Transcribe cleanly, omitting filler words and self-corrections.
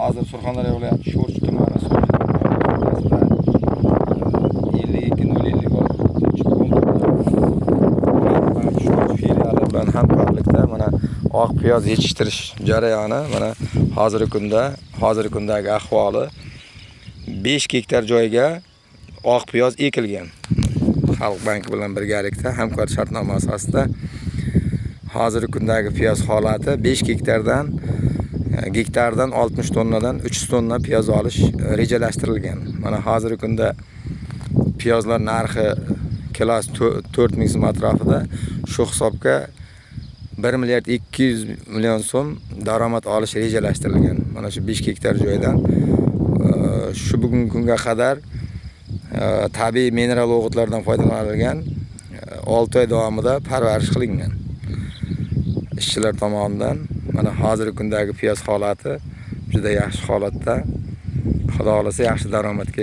Hozir Surxondaryo viloyati Sho'rchi tumani So'rchi 52056 Sho'rchi filiali bilan hamkorlikda mana oq piyoz yetishtirish jarayoni, mana hozirgi kunda, hozirgi kundagi ahvoli: 5 gektar joyga oq piyoz ekilgan. Xalq banki bilan birgalikda hamkor shartnoma asosida hozirgi kundagi piyoz holati: 5 gektardan gektardan 60 tonnadan 300 tonna piyoz olish rejalashtirilgan. Mana hozirgi kunda piyozlar narxi kilosi 4000 so'm atrofida. Shu hisobga 1 milliard 200 million so'm daromad olish rejalashtirilgan mana shu 5 gektar joydan. Shu bugungi kunga qadar tabiiy mineral o'g'itlardan foydalanilgan, 6 oy davomida parvarish qilingan ishchilar tomonidan. Mana hozirgi kundagi piyoz holati juda yaxshi holatda. Xudo xohlasa, yaxshi daromadga